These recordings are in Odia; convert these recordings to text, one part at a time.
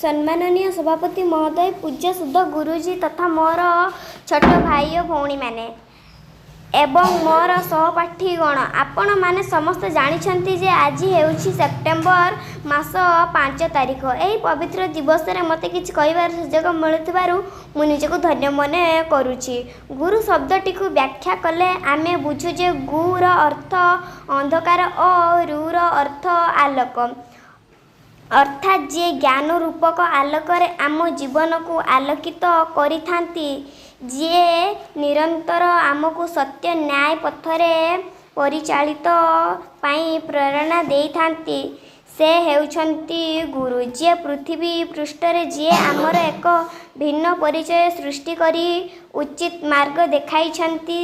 ସମ୍ମାନନୀୟ ସଭାପତି ମହୋଦୟ, ପୂଜ୍ୟ ସୁଧ ଗୁରୁଜୀ ତଥା ମୋର ଛୋଟ ଭାଇ ଓ ଭଉଣୀମାନେ ଏବଂ ମୋର ସହପାଠୀଗଣ, ଆପଣମାନେ ସମସ୍ତେ ଜାଣିଛନ୍ତି ଯେ ଆଜି ହେଉଛି ସେପ୍ଟେମ୍ବର ମାସ 5 ତାରିଖ। ଏହି ପବିତ୍ର ଦିବସରେ ମୋତେ କିଛି କହିବାର ସୁଯୋଗ ମିଳୁଥିବାରୁ ମୁଁ ନିଜକୁ ଧନ୍ୟ ମନେ କରୁଛି। ଗୁରୁ ଶବ୍ଦଟିକୁ ବ୍ୟାଖ୍ୟା କଲେ ଆମେ ବୁଝୁ ଯେ ଗୁର ଅର୍ଥ ଅନ୍ଧକାର ଓ ରୁର ଅର୍ଥ ଆଲୋକ। ଅର୍ଥାତ୍ ଯିଏ ଜ୍ଞାନ ରୂପକ ଆଲୋକରେ ଆମ ଜୀବନକୁ ଆଲୋକିତ କରିଥାନ୍ତି, ଯିଏ ନିରନ୍ତର ଆମକୁ ସତ୍ୟ ନ୍ୟାୟ ପଥରେ ପରିଚାଳିତ ପାଇଁ ପ୍ରେରଣା ଦେଇଥାନ୍ତି, ସେ ହେଉଛନ୍ତି ଗୁରୁ। ଯିଏ ପୃଥିବୀ ପୃଷ୍ଠରେ ଯିଏ ଆମର ଏକ ଭିନ୍ନ ପରିଚୟ ସୃଷ୍ଟି କରି ଉଚିତ ମାର୍ଗ ଦେଖାଇଛନ୍ତି,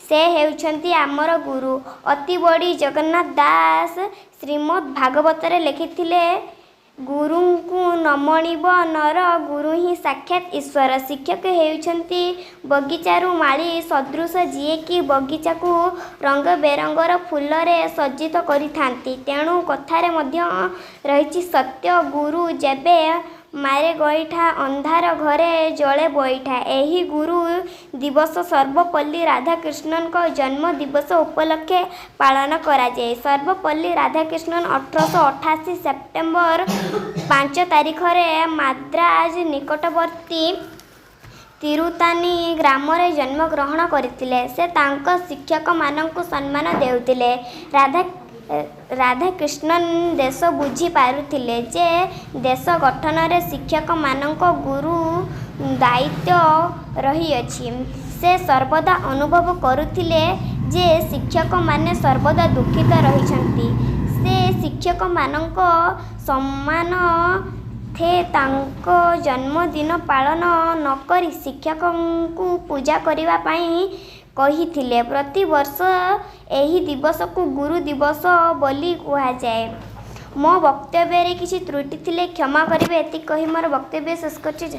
ସେ ହେଉଛନ୍ତି ଆମର ଗୁରୁ। ଅତିବଡ଼ି ଜଗନ୍ନାଥ ଦାସ ଶ୍ରୀମଦ୍ ଭାଗବତରେ ଲେଖିଥିଲେ, ଗୁରୁଙ୍କୁ ନମଣିବ ନର, ଗୁରୁ ହିଁ ସାକ୍ଷାତ ଈଶ୍ୱର। ଶିକ୍ଷକ ହେଉଛନ୍ତି ବଗିଚାରୁ ମାଳି ସଦୃଶ, ଯିଏକି ବଗିଚାକୁ ରଙ୍ଗ ବେରଙ୍ଗର ଫୁଲରେ ସଜ୍ଜିତ କରିଥାନ୍ତି। ତେଣୁ କଥାରେ ମଧ୍ୟ ରହିଛି, ସତ୍ୟ ଗୁରୁ ଯେବେ ମାରେ ଗୋଇଠା, ଅନ୍ଧାର ଘରେ ଜଳେ ବଇଠା। ଏହି ଗୁରୁ ଦିବସ ସର୍ବପଲ୍ଲୀ ରାଧାକ୍ରିଷ୍ଣନଙ୍କ ଜନ୍ମ ଦିବସ ଉପଲକ୍ଷେ ପାଳନ କରାଯାଏ। ସର୍ବପଲ୍ଲୀ ରାଧାକ୍ରିଷ୍ଣନ 1888 ସେପ୍ଟେମ୍ବର 5 ତାରିଖରେ ମାଦ୍ରାଜ ନିକଟବର୍ତ୍ତୀ ତିରୁତାନି ଗ୍ରାମରେ ଜନ୍ମଗ୍ରହଣ କରିଥିଲେ। ସେ ତାଙ୍କ ଶିକ୍ଷକମାନଙ୍କୁ ସମ୍ମାନ ଦେଉଥିଲେ। ରାଧାକ୍ରିଷ୍ଣନ ଦେଶ ବୁଝି ପାରୁଥିଲେ ଯେ ଦେଶ ଗଠନରେ ଶିକ୍ଷକମାନଙ୍କ ଗୁରୁ ଦାୟିତ୍ୱ ରହିଅଛି। ସେ ସର୍ବଦା ଅନୁଭବ କରୁଥିଲେ ଯେ ଶିକ୍ଷକମାନେ ସର୍ବଦା ଦୁଃଖିତ ରହିଛନ୍ତି। ସେ ଶିକ୍ଷକମାନଙ୍କ ସମ୍ମାନାର୍ଥେ ତାଙ୍କ ଜନ୍ମଦିନ ପାଳନ ନକରି ଶିକ୍ଷକଙ୍କୁ ପୂଜା କରିବା ପାଇଁ କହିଥିଲେ। ପ୍ରତିବର୍ଷ ଏହି ଦିବସକୁ ଗୁରୁ ଦିବସ ବୋଲି କୁହାଯାଏ। ମୋ ବକ୍ତବ୍ୟରେ କିଛି ତ୍ରୁଟି ଥିଲେ କ୍ଷମା କରିବେ। ଏତିକି କହି ମୋର ବକ୍ତବ୍ୟ ଶେଷ କରୁଛି।